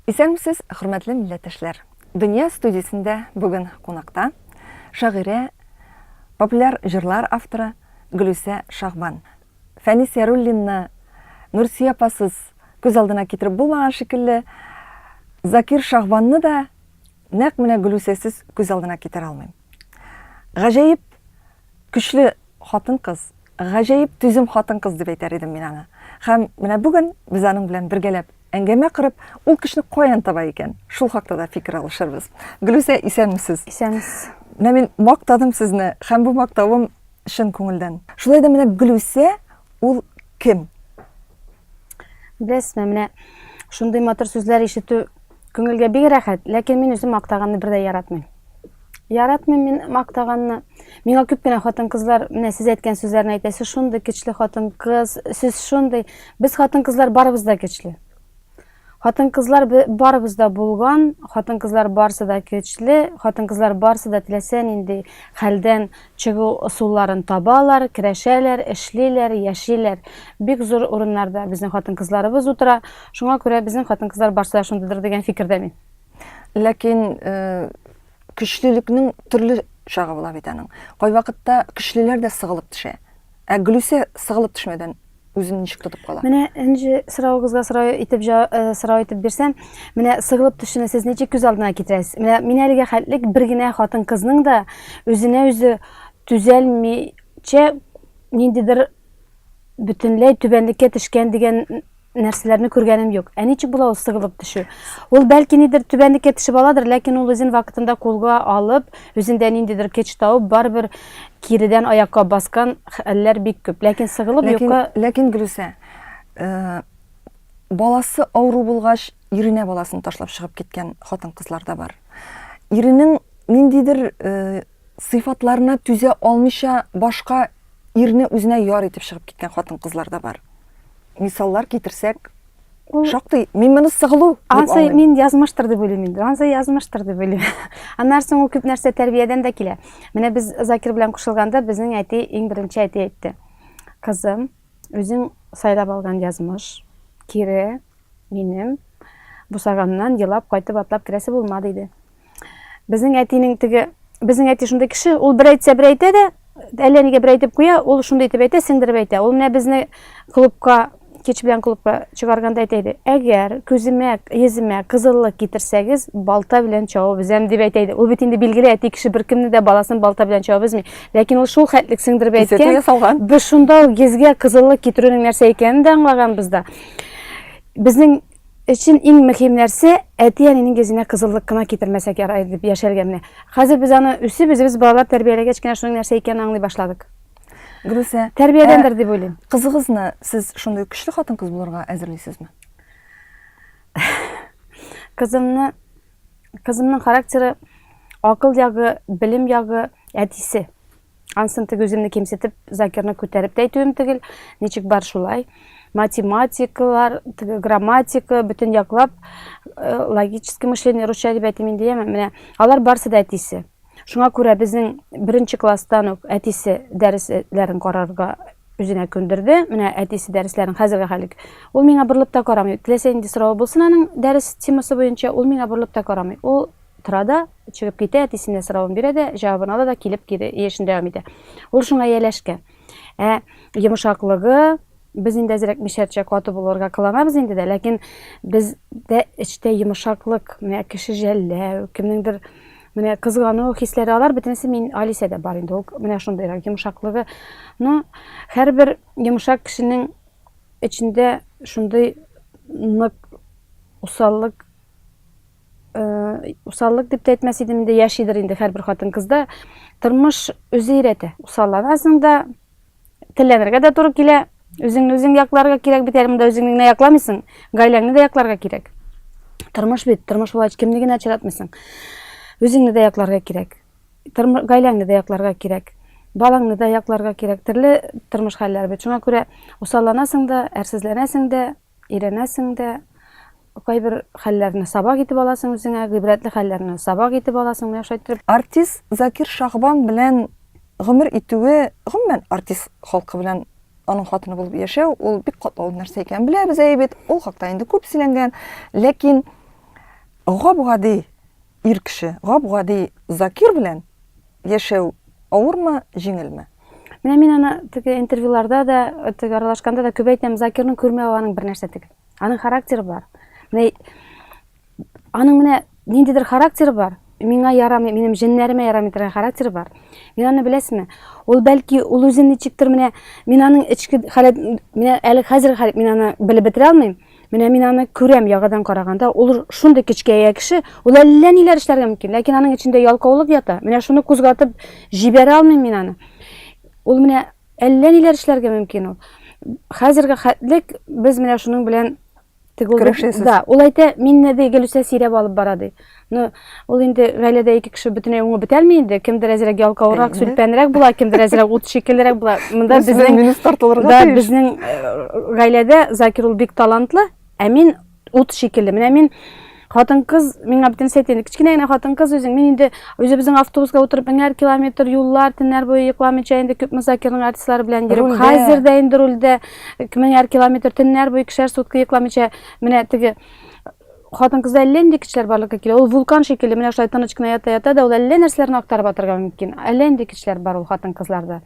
Исәнмесез, хөрмәтле милләттәшләр! Дөнья студиясендә бүген кунакта шагыйрә, популяр җырлар авторы Гөлүсә Шагбан. Фәнис Яруллинны Нурсия апасыз күз алдына китереп булмаган шикелле, Закир Шагбанны да нәкъ менә Гөлүсәсез күз алдына китерә алмыйм. Гаҗәеп көчле хатын-кыз, гаҗәеп түзем хатын-кыз дип әйтәр идем мин аны. Һәм менә бүген без аның белән бергәләп әңгәмә корып, ул көчне каян таба икән? Шул хакта да фикер алышырбыз. Гөлүсә, исәнмесез? Исәнмесез. Менә мин мактадым сезне, һәм бу мактавым чын күңелдән. Шулай да менә Гөлүсә ул кем? Беләсезме, менә шундый матур сүзләр ишетү күңелгә бик рәхәт, ләкин мин үзем мактаганны бер дә яратмыйм. Яратмыйм мин мактаганны. Миңа күп кенә хатын-кызлар менә сез әйткән сүзләрне әйтә. Сез шундый көчле хатын-кыз, сез шундый. Без хатын-кызлар барыбыз да көчле. Хатын-кызлар барыбыз да булган, хатын-кызлар барсы да көчле, хатын-кызлар барсы да теләсә нинди хәлдән чыгу ысулларын табалар, керәшәләр, эшлиләр, яшиләр. Бик зур урыннарда безнең хатын-кызларыбыз утыра. Шуңа күрә безнең хатын-кызлар барсы да шундыйдыр дигән фикердә мин. Ләкин э, көчлелекнең төрле чагы була бит аның. Кайвакытта көчлеләр дә сыгылып төшә. Ә Гөлүсә сыгылып төшмәдән үзен ничек тотып кала? Менә Энҗе соравыгызга сорау итеп э, сорау итеп бирсәм, менә сыгылып төшүне сез ничек күз алдына китерәсез? Менә мин әлегә хәтлек бер генә хатын-кызның да үзенә үзе түзәлмичә ниндидер бөтенләй түбәнлеккә төшкән дигән нәрсәләрне күргәнем юк. Ә ничек була ул сыгылып төшү? Ул бәлки нидер түбәнлеккә төшеп аладыр, ләкин ул үзен вакытында кулга алып, үзендә ниндидер көч табып, барыбер киредән аякка баскан хәлләр бик күп. Ләкин сыгылып ләкин, юкка... Ләкин, Гөлүсә, э, баласы авыру булгач, иренә баласын ташлап чыгып киткән хатын-кызлар да бар. Иренең ниндидер э, сыйфатларына түзә алмыйча башка ирне үзенә яр итеп чыгып киткән хатын-кызлар да бар. Мисаллар китерсәк, ул шактый. Мин моны сыгылу дип Ансы мин язмыштыр дип уйлыйм инде. Ансы язмыштыр дип уйлыйм. Аннан соң ул күп нәрсә тәрбиядән дә килә. Менә без Закир белән кушылганда безнең әти иң беренче әти әйтте. Кызым, үзең сайлап алган язмыш кире минем бусагамнан елап кайтып атлап керәсе булма диде. Безнең әтинең теге, безнең әти шундый кеше, ул бер әйтсә бер әйтә дә, әллә нигә бер әйтеп куя, ул шундый итеп әйтә, сеңдереп әйтә. Ул менә безне клубка, кич белән клубка чыгарганда әйтә иде. Әгәр күземә, йөземә кызыллык китерсәгез, балта белән чабып өзәм дип әйтә иде. Ул бит инде билгеле әти кеше беркемне дә баласын балта белән чабып өзми. Ләкин ул шул хәтлек сеңдереп әйткән. Без шунда ук йөзгә кызыллык китерүнең нәрсә икәнен дә аңлаганбыз да. Безнең өчен иң мөһим нәрсә әти-әнинең йөзенә кызыллык кына китермәсәк ярар дип яшәргә менә. Хәзер без аны үсеп, үзебез балалар тәрбияләгәч кенә шуның нәрсә икәнен аңлый башладык. Гөлүсә, тәрбиядәндер ә, дип уйлыйм. Кызыгызны сез шундый көчле хатын-кыз булырга әзерлисезме? Кызымны кызымның характеры акыл ягы, белем ягы әтисе. Ансын теге үземне кимсетеп, Закирны күтәреп тә әйтүем түгел. Ничек бар шулай. Математикалар, теге грамматика, бөтен яклап э, логическое мышление русча дип әйтим инде, яме. Менә алар барсы да әтисе. Шуңа күрә безнең беренче класстан ук әтисе дәресләрен карарга үзенә күндерде. Менә әтисе дәресләрен хәзергә хәлек. Ул миңа борылып та карамый. Теләсә нинди сорау булсын аның дәрес темасы буенча, ул миңа борылып та карамый. Ул тора да, чыгып китә, әтисенә соравын бирә дә, җавабын ала да, килеп кире эшен дәвам итә. Ул шуңа ияләшкән. Ә йомшаклыгы, без инде әзрәк мишәрчә каты булырга кыланабыз инде дә, ләкин бездә эчтә йомшаклык, менә кеше жәлләү, кемнеңдер менә кызгану хисләре, алар бөтенесе мин Алисәдә бар инде, ул менә шундыйрак йомшаклыгы. Но һәрбер йомшак кешенең эчендә шундый нык усаллык Э, усаллык дип тә әйтмәс идем инде, яшидер инде һәрбер хатын-кызда. Тормыш үзе өйрәтә. Усалланасың да, телләнергә дә туры килә. Үзеңне үзең якларга кирәк бит әле монда үзеңне генә якламыйсың, гаиләңне дә якларга кирәк. Тормыш бит, тормыш булгач кемне генә очратмыйсың. Үзеңне дә якларга кирәк. Гаиләңне дә якларга кирәк. Балаңны да якларга кирәк. Төрле тормыш хәлләре бит. Шуңа күрә усалланасың да, әрсезләнәсең дә, өйрәнәсең дә, кайбер хәлләрне сабак итеп аласың үзеңә, гыйбрәтле хәлләрне сабак итеп аласың, менә шулай итеп. Артист Закир Шагбан белән гомер итүе, гомумән, артист халкы белән аның хатыны булып яшәү, ул бик катлаулы нәрсә икәнен беләбез, әйе бит, ул хакта инде күп сөйләнгән. Ләкин Гап-гади ир кеше, гап-гади Закир белән яшәү авырмы, җиңелме? Менә мин аны теге интервьюларда да, теге аралашканда да күп әйтәм, Закирның күрмәве аның бер нәрсә түгел. Аның характеры бар. Менә аның менә ниндидер характеры бар. Миңа ярамый, минем җеннәремә ярамый торган характеры бар. Мин аны беләсезме? Ул бәлки ул үзен ничектер менә мин аның эчке халәт менә әле хәзер халәт мин аны белеп бетерә алмыйм. Менә мин аны күрәм ягадан караганда, ул шундый көчкә ия кеше, ул әллә ниләр эшләргә мөмкин, ләкин аның эчендә ялкаулык ята. Менә шуны кузгатып җибәрә алмыйм мин аны. Ул менә әллә ниләр эшләргә мөмкин ул. Хәзерге хәтлек без менә шуның белән Теге ул Көрәшәсез. Да, ул әйтә, мине ди Гөлүсә сөйрәп алып бара ди. Ну, ул инде гаиләдә ике кеше бөтенләй уңып бетәлми инде. Кемдер әзрәк ялкаурак, Инде. сүлпәнрәк була, кемдер әзрәк ут шикеллерәк була. Монда Минус белән безнең минус тартылырга да, тиеш. безнең э, гаиләдә Закир ул бик талантлы, ә мин ут шикелле. Менә мин хатын-кыз миңа бөтенесе әйтә инде, кечкенә генә хатын-кыз үзең. Мин инде үзебезнең автобуска утырып меңәр километр юллар, төннәр буе йокламыйча инде күпме Закирның артистлары белән йөреп, Рульдә. хәзер дә инде рульдә меңәр километр төннәр буе икешәр сутка йокламыйча менә теге хатын-кызда әллә нинди көчләр барлыкка килә. Ул вулкан шикелле менә шулай тыныч кына ята-ята да ул әллә нәрсәләрне актарып атырга мөмкин. Әллә нинди көчләр бар ул хатын-кызларда.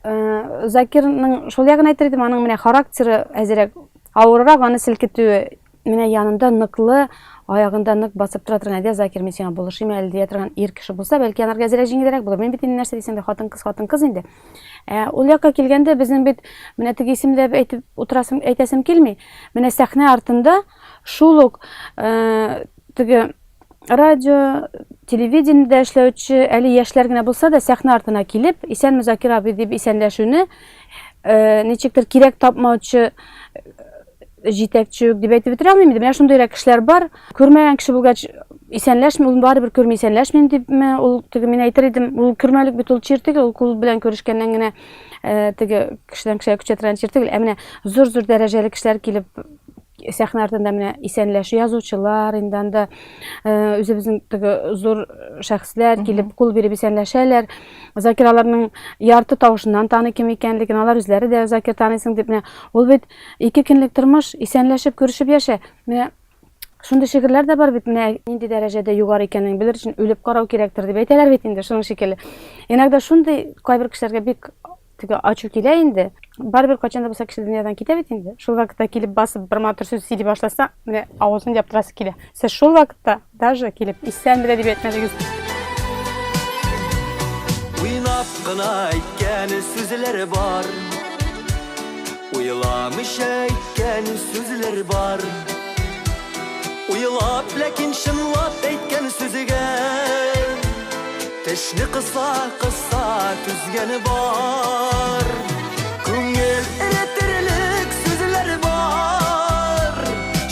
Э, Закирның шул ягын әйтер идем, аның менә характеры әзрәк авыррак, аны селкетүе менә янында ныклы, аягында нык басып тора торган, әйдә, Закир, мин сиңа булышыйм әле дия торган ир кеше булса, бәлки анарга әзрәк җиңелрәк булыр. Мин бит инде нәрсә дисәң дә хатын-кыз, хатын-кыз инде. Ә ул якка килгәндә безнең бит менә теге исемләп әйтеп утырасым, әйтәсем килми. Менә сәхнә артында шул ук э, теге радио, телевидениедә эшләүче әле яшьләр генә булса да сәхнә артына килеп, исәнме Закир абый дип исәнләшүне э, ничектер кирәк тапмаучы җитәкче үк дип әйтеп бетерә алмыйм инде. Менә шундыйрак кешеләр бар. Күрмәгән кеше булгач, исәнләшми, ул барыбер күрми исәнләшмим дипме, ул теге мин әйтер идем, ул күрмәлек бит ул чир түгел, ул кул белән күрешкәннән генә э, теге кешедән кешегә күчә торган чир түгел. Ә менә зур-зур дәрәҗәле кешеләр килеп сәхнә артында менә исәнләшү язучылар инде анда э, үзебезнең теге зур шәхесләр килеп кул биреп исәнләшәләр. Закир аларның ярты тавышыннан таный кем икәнлеген, алар үзләре дә Закир таныйсың дип менә ул бит Ике көнлек тормыш, исәнләшеп, күрешеп яшә. Менә шундый шигырьләр дә бар бит, менә нинди дәрәҗәдә югары икәнен белер өчен үлеп карау кирәктер дип әйтәләр бит инде, шуның шикелле. Иногда шундый кайбер кешеләргә бик теге ачу килә инде. Барыбер кайчан да булса кеше дөньядан китә бит инде. Шул вакытта килеп басып бер матур сүз сөйли башласа, менә авызын яптырасы килә. Сез шул вакытта даже килеп исәнме дә дип әйтмәдегез. Уйнап кына әйткән сүзләр бар. Уйламыйча әйткән сүзләр бар. Уйлап, ләкин чынлап әйткән сүзгә Тешне кыса-кыса түзгән бар. Күңел эретерлек сүзләр бар.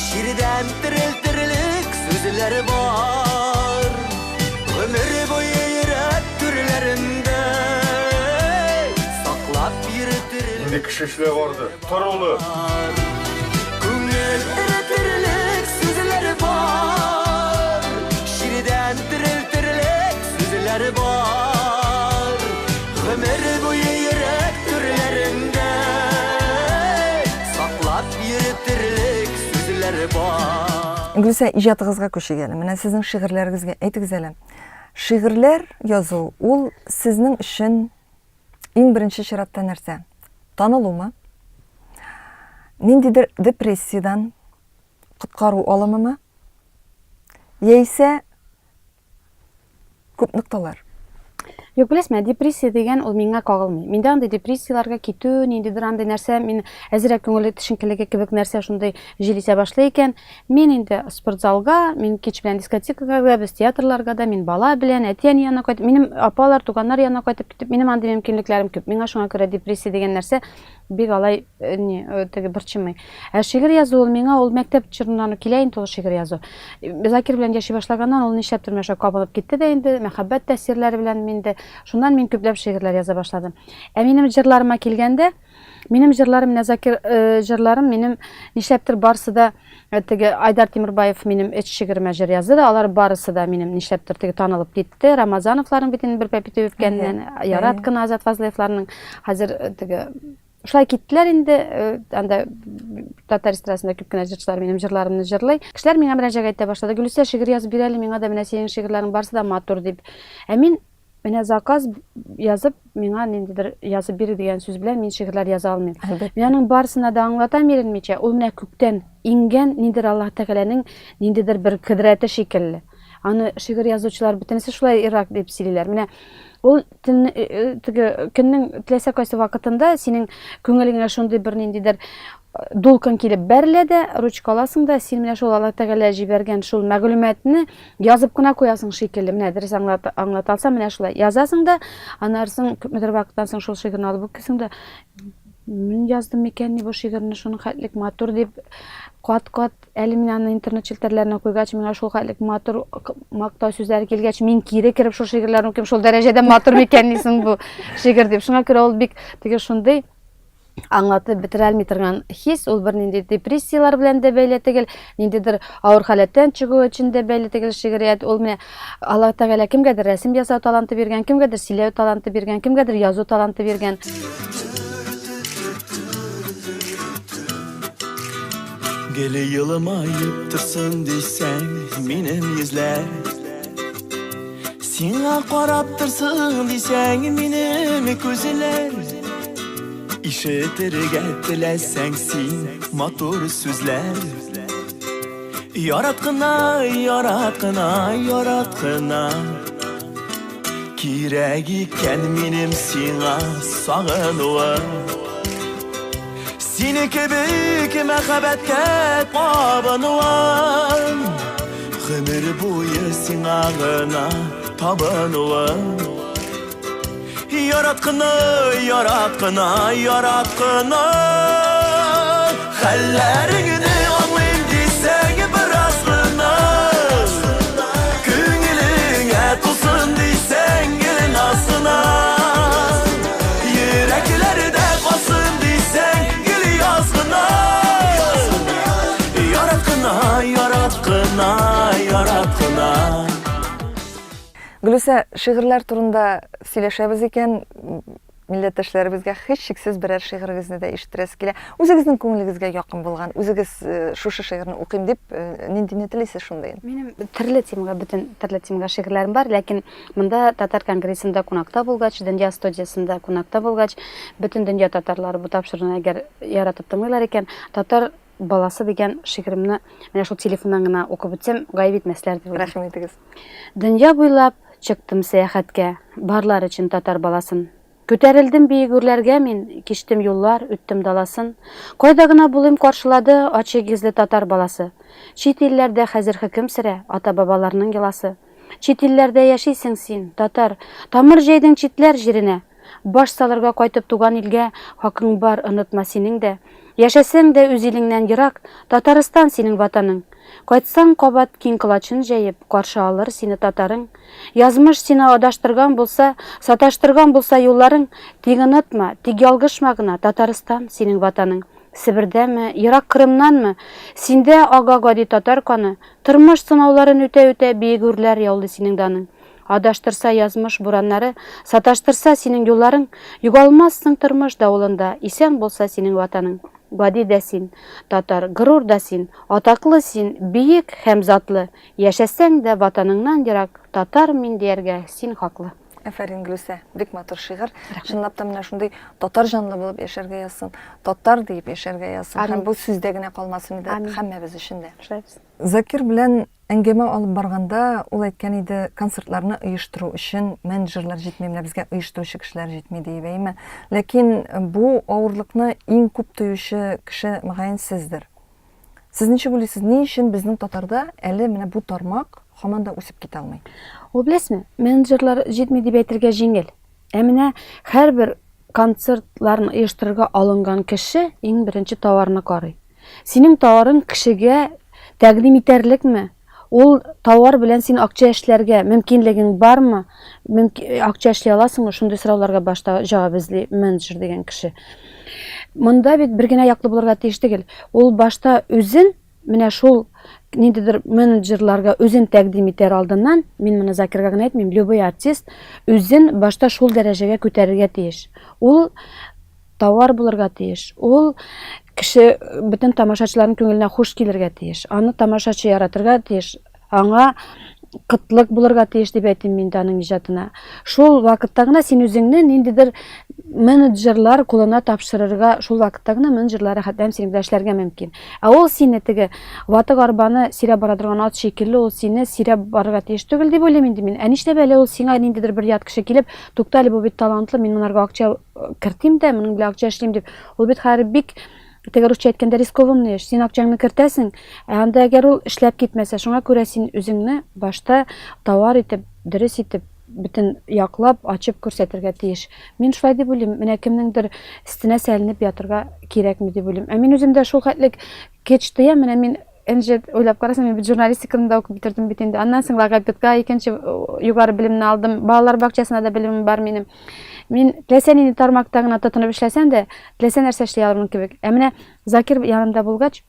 Чирдән терелтерлек сүзләр бар. Гомер буе йөрәк түрләрендә Саклап йөртерлек. Инде кеше эшләп арды. Тор, улым. Күңел эретерлек сүзләр бар. Чирдән терелтерлек сүзләр бар. Гомер буе йөрәк түрләрендә Саклап йөртерлек сүзләр бар. Гөлүсә, иҗатыгызга күчик әле. Менә сезнең шигырьләрегезгә әйтегез әле. Шигырьләр язу ул сезнең өчен Иң беренче чиратта нәрсә? Танылумы? Ниндидер депрессиядән коткару алымымы? Яисә күп нокталар? Юк, беләсезме, депрессия дигән ул миңа кагылмый. Миндә андый депрессияләргә китү, ниндидер андый нәрсә, мин әзрәк күңеле төшенкелеге кебек нәрсә шундый җил исә башлый икән, Мин инде спортзалга, мин кич белән дискотекага да, без театрларга да, мин бала белән, әти-әни янына кайтып, минем апалар, туганнар янына кайтып китеп, минем андый мөмкинлекләрем күп. Миңа шуңа күрә депрессия дигән нәрсә бик алай э, не, э, теге борчымый. Ә шигырь язу ул миңа ул мәктәп чорыннан ук килә инде ул шигырь язу. Закир белән яши башлаганнан ул нишләптер менә шулай кабынып китте дә инде, мәхәббәт тәэсирләре белән мин дә. Шуннан мин күпләп шигырьләр яза башладым. Ә минем җырларыма килгәндә, Минем җырларым, менә Закир э, җырларым минем нишләптер барысы да э, теге Айдар Тимирбаев минем эч шигыремә җыр язды да, алар барысы да минем нишләптер теге танылып китте. Рамазановларның бит инде бер пәпи үпкәннән, Ярат кына Азат Фазлыевларның хәзер э, теге Шулай киттеләр инде, э, анда татар эстрадасында күп кенә җырчылар минем җырларымны җырлый. Кешеләр миңа мөрәҗәгать итә башлады. Гөлүсә, шигырь язып бир әле, миңа да менә синең шигырьләрең барысы да матур дип. Ә мин менә заказ язып, миңа ниндидер язып бир дигән сүз белән мин шигырьләр яза алмыйм. Мин аның барысына да аңлатам иренмичә. Ул менә күктән иңгән ниндидер Аллаһ Тәгаләнең ниндидер бер кодрәте шикелле. Аны шигырь язучылар бөтенесе шулай ирак дип сөйлиләр. Менә ул төн, э, э, теге көннең теләсә кайсы вакытында синең күңелеңә шундый бер ниндидер э, дулкын килеп бәрелә дә, ручка аласың да, син менә шул Аллаһ Тәгалә җибәргән шул мәгълүматны язып кына куясың шикелле. Менә дөрес аңлата, аңлата алсам, менә шулай язасың да, аннан соң күпмедер вакыттан соң шул шигырьне алып укыйсың да, мин яздым микәнни бу шигырьне шуның хәтлек матур дип кат-кат Әле мин аны интернет челтәрләренә куйгач, миңа шул хәтлек матур мактау сүзләре килгәч, мин кире кереп шул шигырьләрне укыйм, шул дәрәҗәдә матур микән соң бу шигырь дип. Шуңа күрә ул бик теге шундый аңлатып бетерә алмый торган хис, ул бернинди депрессияләр белән дә бәйле түгел, ниндидер авыр халәттән чыгу өчен дә бәйле түгел шигърият. Ул менә Аллаһ Тәгалә кемгәдер рәсем ясау таланты биргән, кемгәдер сөйләү таланты биргән, кемгәдер язу таланты биргән. Гел елмаеп торсын дисәң, минем йөзләр. Сиңа карап торсын дисәң, минем күзләр. Ишетергә теләсәң син матур сүзләр. Ярат кына, ярат кына, ярат кына. Кирәк икән минем сиңа сагынуым. Сине кебек мәхәббәткә кабынуым. Гомер буе сиңа гына табынуым. Ярат кына, ярат кына, ярат кына. Хәлләреңне аңлыйм дисәң бераз гына. Күңелеңә тулсын дисәң гел наз гына. Йөрәкләрдә калсын дисәң гел яз гына. Ярат кына, ярат кына, ярат кына. Гөлүсә, шигырьләр турында сөйләшәбез икән, милләттәшләребезгә һичшиксез берәр шигырегезне дә ишеттерәсе килә. Үзегезнең күңелегезгә якын булган, үзегез э, шушы шигырьне укыйм дип, э, ниндине телисез шундыен? Минем төрле темага, бөтен төрле темага шигырьләрем бар, ләкин монда татар конгрессында кунакта булгач, Дөнья студиясендә кунакта булгач, бөтен дөнья татарлары бу тапшыруны әгәр яратып тыңлыйлар икән, татар баласы дигән шигыремне менә шул телефоннан гына укып үтсәм, гаеп итмәсләр дип уйлыйм. Рәхим итегез. Дөнья буйлап чыктым сәяхәткә, барлар өчен татар баласын. Күтәрелдем биек үрләргә мин, кичтем юллар, үттем даласын. Кайда гына булыйм каршылады ачык йөзле татар баласы. Чит илләрдә хәзер хөкем сөрә ата-бабаларның йоласы. Чит илләрдә яшисең син, татар, тамыр җәйдең читләр җиренә. Баш салырга кайтып туган илгә хакың бар, онытма синең дә. Яшәсәң дә үз илеңнән ерак, Татарстан синең ватаның. Кайтсаң кабат киң колачын җәеп, каршы алыр сине татарың. Язмыш сине адаштырган булса, саташтырган булса юлларың, тик онытма, тик ялгышма гына, Татарстан синең ватаның. Себердәме, ерак Кырымнанмы, синдә ага гади татар каны, тормыш сынауларын үтә-үтә биек үрләр яулый синең даның. Адаштырса язмыш бураннары, Саташтырса синең юлларың, Югалмассың тормыш давылында, Исән булса синең Ватаның. Гади дә син, татар, горур да син, Атаклы син, биек һәм затлы, Яшәсәң дә Ватаныңнан ерак, Татар мин дияргә син хаклы. Афәрин, Гөлүсә, бик матур шигырь. Чынлап та менә шундый татар җанлы булып яшәргә язсын, татар диеп яшәргә язсын. Һәм бу сүздә генә калмасын иде һәммәбез өчен дә. Шулай булсын. Закир белән Әңгәмә алып барганда ул әйткән иде, концертларны оештыру өчен менеджерлар җитми, менә безгә оештыручы кешеләр җитми диеп, әйеме? Ләкин бу авырлыкны иң күп тоючы кеше, мөгаен, сездер. Сез ничек уйлыйсыз, ни өчен безнең татарда әле менә бу тармак һаман да үсеп китә алмый? Ул беләсезме, менеджерлар җитми дип әйтергә җиңел. Ә менә һәрбер концертларын оештырырга алынган кеше иң беренче товарны карый. Синең товарың кешегә тәкъдим итәрлекме? Ул товар белән син акча эшләргә мөмкинлегең бармы? Акча эшли аласыңмы? Шундый сорауларга башта җавап эзли менеджер дигән кеше. Монда бит бер генә яклы булырга тиеш түгел. Ул башта үзен Менә шул ниндидер менеджерларга үзен тәкъдим итәр алдыннан, мин моны Закирга гына әйтмим, любой артист үзен башта шул дәрәҗәгә күтәрергә тиеш. Ул товар булырга тиеш. Ул кеше бөтен тамашачыларның күңеленә хуш килергә тиеш. Аны тамашачы яратырга тиеш. Аңа кытлык булырга тиеш дип әйтим мин аның иҗатына. Шул вакытта гына син үзеңне ниндидер менеджерлар кулына тапшырырга, шул вакытта гына менеджерлар рәхәтләнеп синең белән эшләргә мөмкин. Ә ул сине теге ватык арбаны сөйрәп бара торган ат шикелле, ул сине сөйрәп барырга тиеш түгел дип уйлыйм инде мин. Ә нишләп әле ул сиңа ниндидер бер ят кеше килеп, тукта әле бу бит талантлы, мин монарга акча кертим дә, моның белән акча эшлим дип. Ул бит хәзер бик теге русча әйткәндә рискованный эш. Син акчаңны кертәсең, ә анда әгәр ул эшләп китмәсә, шуңа күрә син үзеңне башта товар итеп, дөрес итеп, бөтен яклап, ачып күрсәтергә тиеш. Мин шулай дип уйлыйм. Менә кемнеңдер өстенә сәленеп ятырга кирәкми дип уйлыйм. Ә мин үзем дә шул хәтлек кеч тоям. Менә мин Энҗе, уйлап карасаң, мин бит журналистиканы да укып бетердем бит инде. Аннан соң логопедка икенче югары белемне алдым. Балалар бакчасына да белемем бар минем. Мин теләсә нинди тармакта гына тотынып эшләсәм дә, теләсә нәрсә эшли алырмын кебек. Ә менә Закир янымда булгач,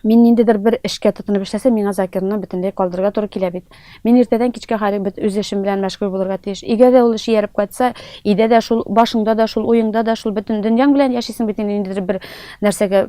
мин ниндидер бер эшкә тотынып эшләсәм, миңа Закирны бөтенләй калдырырга туры килә бит. Мин иртәдән кичкә хәле бит үз эшем белән мәшгуль булырга тиеш. Өйгә дә ул эш ияреп кайтса, өйдә дә шул, башыңда да шул, уеңда да шул, бөтен дөньяң белән яшисең бит инде ниндидер бер нәрсәгә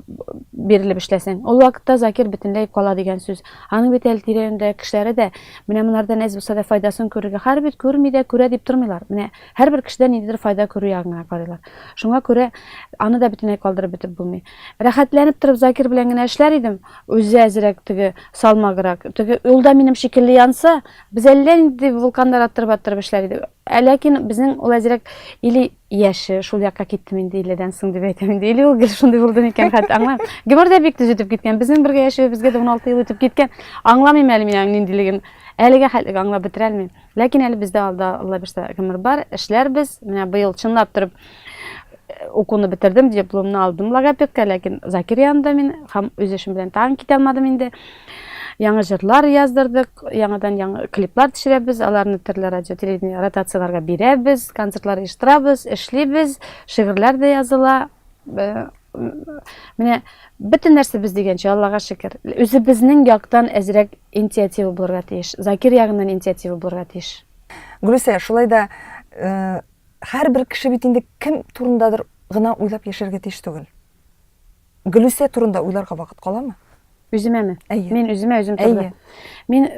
бирелеп эшләсәң. Ул вакытта Закир бөтенләй кала дигән сүз. Аның бит әле тирә-юньдәге кешеләре дә менә монардан әз булса да файдасын күрергә хәр бит күрми дә күрә дип тормыйлар. Менә һәрбер кешедән ниндидер файда күрү ягын гына карыйлар. Шуңа күрә аны да бөтенләй калдырып бетеп булмый. Рәхәтләнеп торып Закир белән генә эшләр идем, үзе әзрәк теге салмаграк. Теге ул да минем шикелле янса, без әллә нинди вулканнар аттырып-аттырып эшләр идек. Ә ләкин безнең ул әзрәк или яше шул якка киттем инде илледән соң дип әйтәм инде. Или ул гел шундый булды микән, хәтта аңламыйм. Гомер дә бик тиз үтеп киткән. Безнең бергә яшәвебезгә дә 16 ел үтеп киткән. Аңламыйм әле мин аның ниндилеген. Әлегә хәтлек аңлап бетерә алмыйм. Ләкин әле бездә алда Алла бирсә гомер бар, эшләрбез. Менә быел чынлап торып э, укуны бетердем, дипломны алдым логопедка, ләкин Закир янында мин һәм үз эшем белән тагын китә алмадым инде. Яңа җырлар яздырдык, яңадан яңа клиплар төшерәбез, аларны төрле радио, телевидение ротацияләргә бирәбез, концертлар оештырабыз, эшлибез, шигырьләр дә языла. Э, менә бөтен нәрсә без дигәнчә, Аллага шөкер. Үзебезнең яктан әзрәк инициатива булырга тиеш. Закир ягыннан инициатива булырга тиеш. Гөлүсә, шулай да э, һәрбер кеше бит инде кем турындадыр гына уйлап яшәргә тиеш түгел. Гөлүсә турында уйларга вакыт каламы? Үземәме? Әйе. Мин үземә үзем турында. Әйе. Мин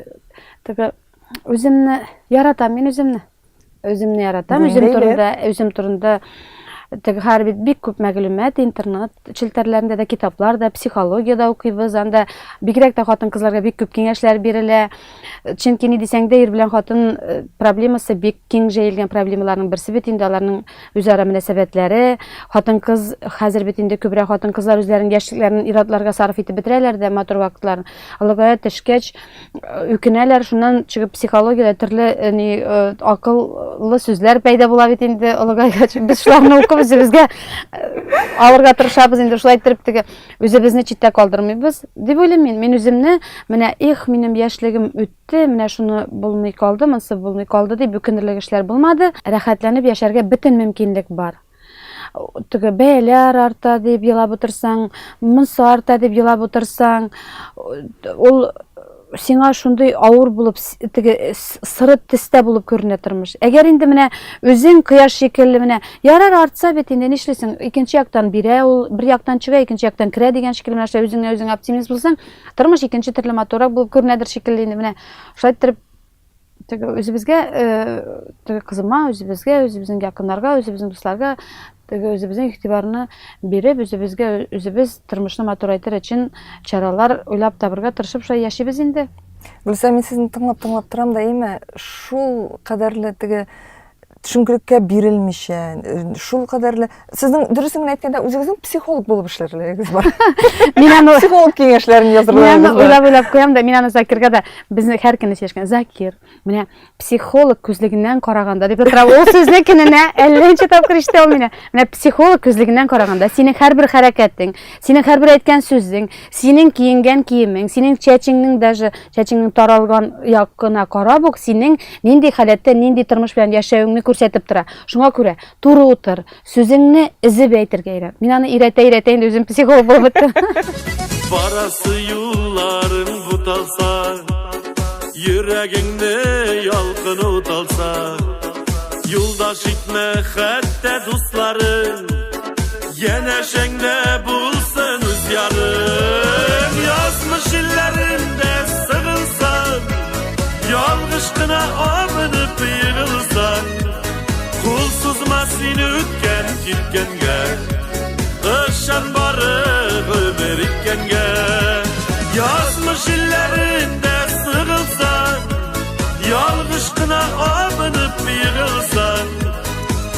теге үземне яратам, мин үземне. Үземне яратам, Бу үзем инде турында, үзем турында теге хәзер бит бик күп мәгълүмат интернет челтәрләрендә дә, китаплар да, психология дә укыйбыз. Анда бигрәк тә хатын-кызларга бик күп киңәшләр бирелә. Чөнки ни дисәң дә, ир белән хатын э, проблемасы бик киң җәелгән проблемаларның берсе бит инде аларның үзара мөнәсәбәтләре. Хатын-кыз хәзер бит инде күбрәк хатын-кызлар үзләренең яшьлекләрен ир-атларга сарыф итеп бетерәләр дә матур вакытларын. Олыгая төшкәч, үкенәләр, шуннан чыгып психологиядә төрле э, ни э, акыллы сүзләр пәйда була бит инде олыгайгач. Без шуларны укып үзебезгә э, алырга тырышабыз инде шулай иттереп теге үзебезне читтә калдырмыйбыз дип уйлыйм мин. Мин үземне менә их, минем яшьлегем үтте, менә шуны булмый калды, монысы булмый калды дип үкенерлек эшләр булмады. Рәхәтләнеп яшәргә бөтен мөмкинлек бар. Теге бәяләр арта дип елап утырсаң, монысы арта дип елап утырсаң, ул сиңа шундый авыр булып, теге сыры төстә булып күренә тормыш. Әгәр инде менә үзең кояш шикелле менә, ярар артса бит инде нишлисең, икенче яктан бирә ул, бер яктан чыга, икенче яктан керә дигән шикелле менә шулай үзеңә үзең оптимист булсаң, тормыш икенче төрле матуррак булып күренәдер шикелле инде менә. Шулай иттереп теге үзебезгә, э, теге кызыма, үзебезгә, үзебезнең якыннарга, үзебезнең дусларга теге үзебезнең игътибарны биреп, үзебезгә үзебез тормышны матурайтыр өчен чаралар уйлап табырга тырышып шулай яшибез инде. Гөлсә, мин сезне тыңлап-тыңлап торам да, әйме, шул кадәрле теге төшенкелеккә бирелмичә, э, шул кадәрле сезнең дөресен генә әйткәндә үзегезнең психолог булып эшләрлегегез бар. Мин аны психолог киңәшләрен Мин аны язырлыгыгыз бар. уйлап-уйлап куям да, мин аны Закирга да безне һәр көнне сөйләшкән. Закир, менә психолог күзлегеннән караганда дип утыра. Ул сүзне көненә әллә ничә тапкыр ишетә ул мине. Менә психолог күзлегеннән караганда синең һәрбер хәрәкәтең, синең һәрбер әйткән сүзең, синең киенгән киемең, синең чәчеңнең даже чәчеңнең таралган якына карап ук синең нинди халәттә, нинди тормыш белән яшәвеңне күрсәтеп тора. Шуңа күрә туры утыр, сүзеңне эзеп әйтергә өйрән. Мин аны өйрәтә-өйрәтә инде үзем психолог булып беттем. Барасы юлларың буталса, йөрәгеңне ялкын уталса, юлдаш итмә хәтта дусларың. Янәшәңдә булсын үз ярың. Язмыш җилләрендә сыгылсаң, ялгыш кына абынып егылсаң, кул сузма син үткән киткәнгә. Ышан бары гомер иткәнгә. Язмыш җилләрендә сыгылсаң, ялгыш кына абынып егылсаң,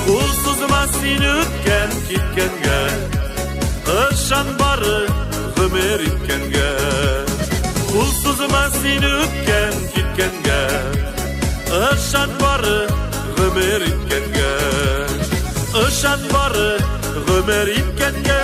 кул сузма син үткән киткәнгә. Ышан бары гомер иткәнгә. Кул сузма син үткән киткәнгә. Ышан бары гомер иткәнгә. Ышан бары гомер иткәнгә.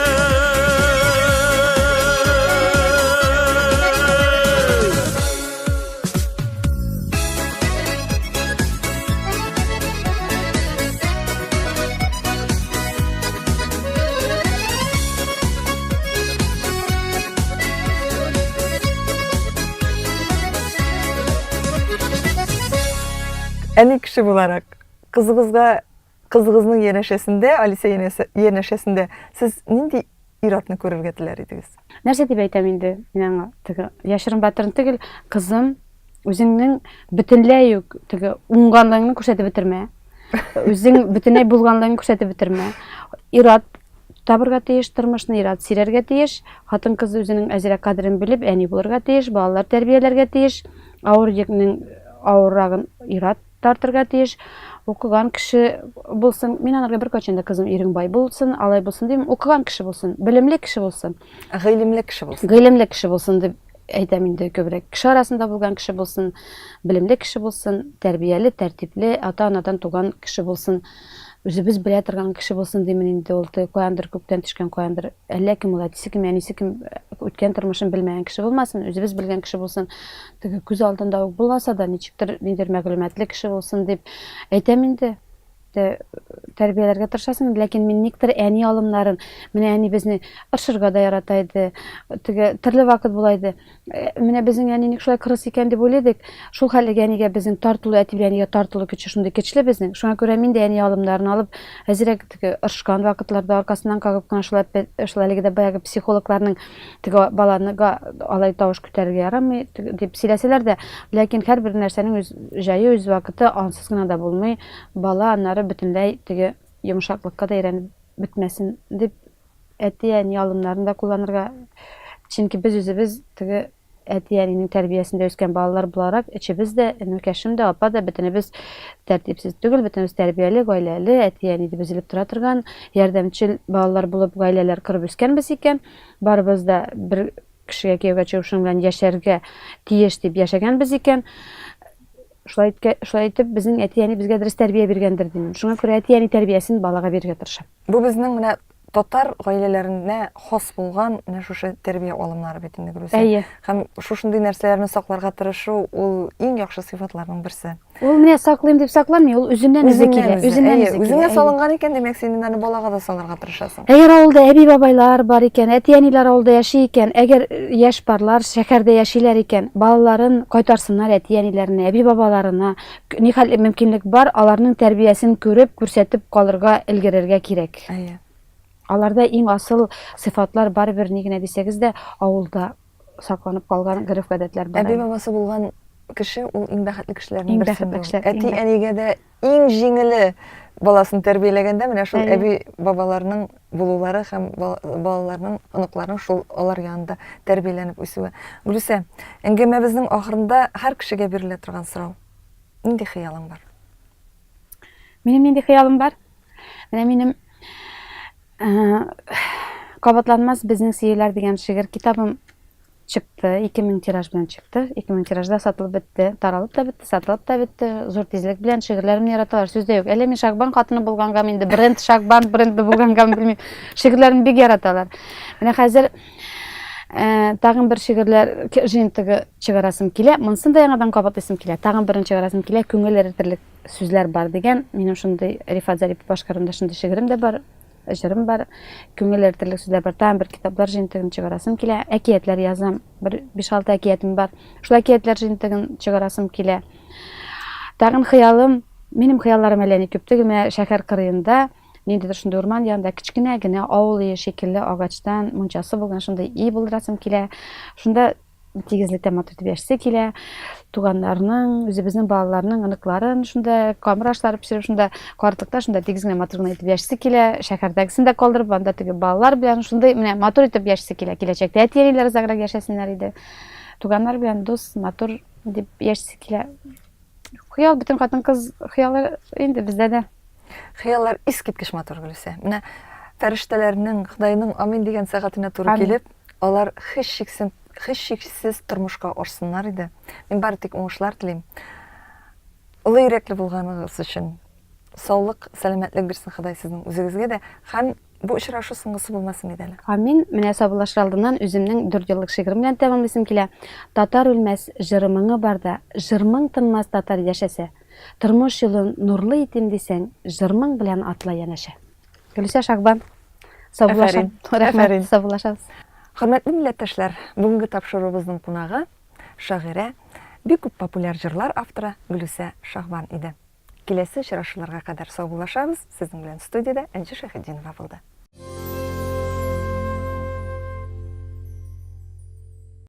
Әни кеше буларак, кызыгызга, кызыгызның янәшәсендә, Алисә янәшәсендә сез нинди ир-атны күрергә теләр идегез? Нәрсә дип әйтәм инде мин аңа? Теге яшерен батырын түгел, кызым, үзеңнең бөтенләй үк теге уңганлыгыңны күрсәтеп бетермә. Үзең бөтенләй булганлыгыңны күрсәтеп бетермә. Ир-ат табырга тиеш, тормышны ир-ат сөйрәргә тиеш. Хатын-кыз үзенең әзрәк кадерен белеп, әни булырга тиеш, балалар тәрбияләргә тиеш. Авыр йөкнең авыррагын ир-ат тартырга тиеш. Укыган кеше булсын. Мин анарга беркайчан да кызым ирең бай булсын, алай булсын дим. Укыган кеше булсын, белемле кеше булсын. Гыйлемле кеше булсын. Гыйлемле кеше булсын дип әйтәм инде күбрәк. Кеше арасында булган кеше булсын, белемле кеше булсын, тәрбияле, тәртипле, ата-анадан туган кеше булсын, үзебез белә торган кеше булсын димен инде ул теге каяндыр күктән төшкән каяндыр әллә кем ул әтисе кем, әнисе кем, үткән тормышын белмәгән кеше булмасын, үзебез белгән кеше булсын, теге күз алдында ук булмаса да, ничектер нидер мәгълүматлы кеше булсын дип әйтәм инде. Тәрбияләргә тырышасың, ләкин мин никтер әни алымнарын, менә әни безне ыршырга да ярата иде, теге төрле вакыт була иде. Менә безнең әни ник шулай кырыс икән дип уйлый идек. Шул хәллегә әнигә безнең тартылу, әти белән әнигә тартылу көче шундый көчле безнең. Шуңа күрә мин дә әни алымнарын алып, әзрәк теге ыршкан вакытларда аркасыннан кагып кына шулай, шул әлеге дә баягы психологларның теге баланы алай тавыш күтәрергә ярамый дип сөйләсәләр дә, ләкин һәрбер нәрсәнең үз җае, үз вакыты, ансыз гына да булмый. Бала аннары бөтенләй теге йомшаклыкка да өйрәнеп бетмәсен дип, әти-әни алымнарын да кулланырга. Чөнки без үзебез теге әти-әнинең тәрбиясендә үскән балалар буларак, өчебез дә, энекәшем дә, апа да, бөтенебез тәртипсез түгел, бөтенебез тәрбияле, гаиләле, әти-әни дип өзелеп тора торган, ярдәмчел балалар булып гаиләләр корып үскәнбез икән, барыбыз да бер кешегә кияүгә чыгып шуның белән яшәргә тиеш дип яшәгәнбез икән, шулай иткә, шулай итеп безнең әти-әни безгә дөрес тәрбия биргәндер дим. Шуңа күрә әти-әни тәрбиясен балага бирергә тырышам. Бу безнең менә татар гаиләләренә хас булган менә шушы тәрбия алымнары бит инде, Гөлүсә. Әйе. Һәм шушындый нәрсәләрне сакларга тырышу ул иң яхшы сыйфатларның берсе. Ул менә саклыйм дип сакланмый, ул үзеннән үзе килә. Үзеннән үзе. Үзеңә салынган икән, димәк, син аны балага да салырга тырышасың. Әгәр авылда әби-бабайлар бар икән, әти-әниләр авылда яши икән, әгәр яшь парлар шәһәрдә яшиләр икән, балаларын кайтарсыннар әти-әниләренә, әби-бабаларына. Нихәл мөмкинлек бар, аларның тәрбиясен күреп, күрсәтеп калырга, өлгерергә кирәк. Әйе. Аларда иң асыл сыйфатлар барыбер ни генә дисәгез дә, авылда сакланып калган гореф-гадәтләр бар. Әби-бабасы булган кеше ул иң бәхетле кешеләрнең берсе. Иң бәхетле кешеләр. Әти-әнигә дә иң җиңеле баласын тәрбияләгәндә менә шул әби-бабаларның булулары һәм балаларның, оныкларның шул алар янында тәрбияләнеп үсүе. Гөлүсә, әңгәмәбезнең ахырында һәр кешегә бирелә торган сорау. Нинди хыялың бар? Минем нинди хыялым бар? Менә минем кабатланмас безнең сөюләр дигән шигырь китабым чыкты, 2000 тираж белән чыкты. 2000 тиражда сатылып бетте, таралып та бетте, сатылып та бетте. Зур тизлек белән шигырьләремне яраталар, сүз дә юк. Әллә мин Шагбан хатыны булгангамы инде, бренд Шагбан бренды булгангамы белмим. Шигырьләремне бик яраталар. Менә хәзер тагын бер шигырьләр җыентыгы чыгарасым килә. Монысын да яңадан кабатлыйсым килә. Тагын берен чыгарасым килә, күңел эретерлек сүзләр бар дигән. Минем шундый Рифат Зарипов башкаруында шундый шигырем дә бар, җырым бар. Күңел эретерлек сүзләр бар. Тагын бер китаплар җыентыгын чыгарасым килә. Әкиятләр язам. Бер 5-6 әкиятем бар. Шул әкиятләр җыентыгын чыгарасым килә. Тагын хыялым, минем хыялларым әллә ни күп түгел. Менә шәһәр кырыенда Ниндидер шундый урман янында кечкенә генә авыл өе шикелле агачтан мунчасы булган шундый өй булдырасым килә. Шунда тигезлектә матур итеп яшисе килә. Туганнарның, үзебезнең балаларның оныкларын шунда камыр ашлары пешереп, шунда картлыкта шунда тигез генә матур гына итеп яшисе килә. Шәһәрдәгесен дә калдырып, анда теге балалар белән шундый менә матур итеп яшисе килә. Киләчәктә әти-әниләр озаграк яшәсеннәр иде. Туганнар белән дус, матур дип яшисе килә. Хыял бөтен хатын-кыз хыялы инде бездә дә. Хыяллар искиткеч матур, Гөлүсә. Менә фәрештәләрнең, Ходайның амин дигән сәгатенә туры килеп, алар һичшиксез, һичшиксез тормышка ашсыннар иде. Мин бары тик уңышлар телим. Олы йөрәкле булганыгыз өчен саулык, сәламәтлек бирсен Ходай сезнең үзегезгә дә һәм бу очрашу соңгысы булмасын иде әле. Амин. Менә саубуллашыр алдыннан үземнең дүртьеллык шигырем белән тәмамлыйсым килә. Татар үлмәс, җыры-моңы барда, җыр-моң тынмас татар яшәсә. Тормыш юлын нурлы итим дисәң, җыр-моң белән атла янәшә. Гөлүсә Шагбан. Саубуллашам. Рәхмәт. Саубуллашабыз. Хөрмәтле милләттәшләр, бүгенге тапшыруыбызның кунагы, шагыйрә, бик күп популяр җырлар авторы Гөлүсә Шагбан иде. Киләсе очрашуларга кадәр саубуллашабыз. Сезнең белән студиядә Энҗе Шәйхетдинова булды.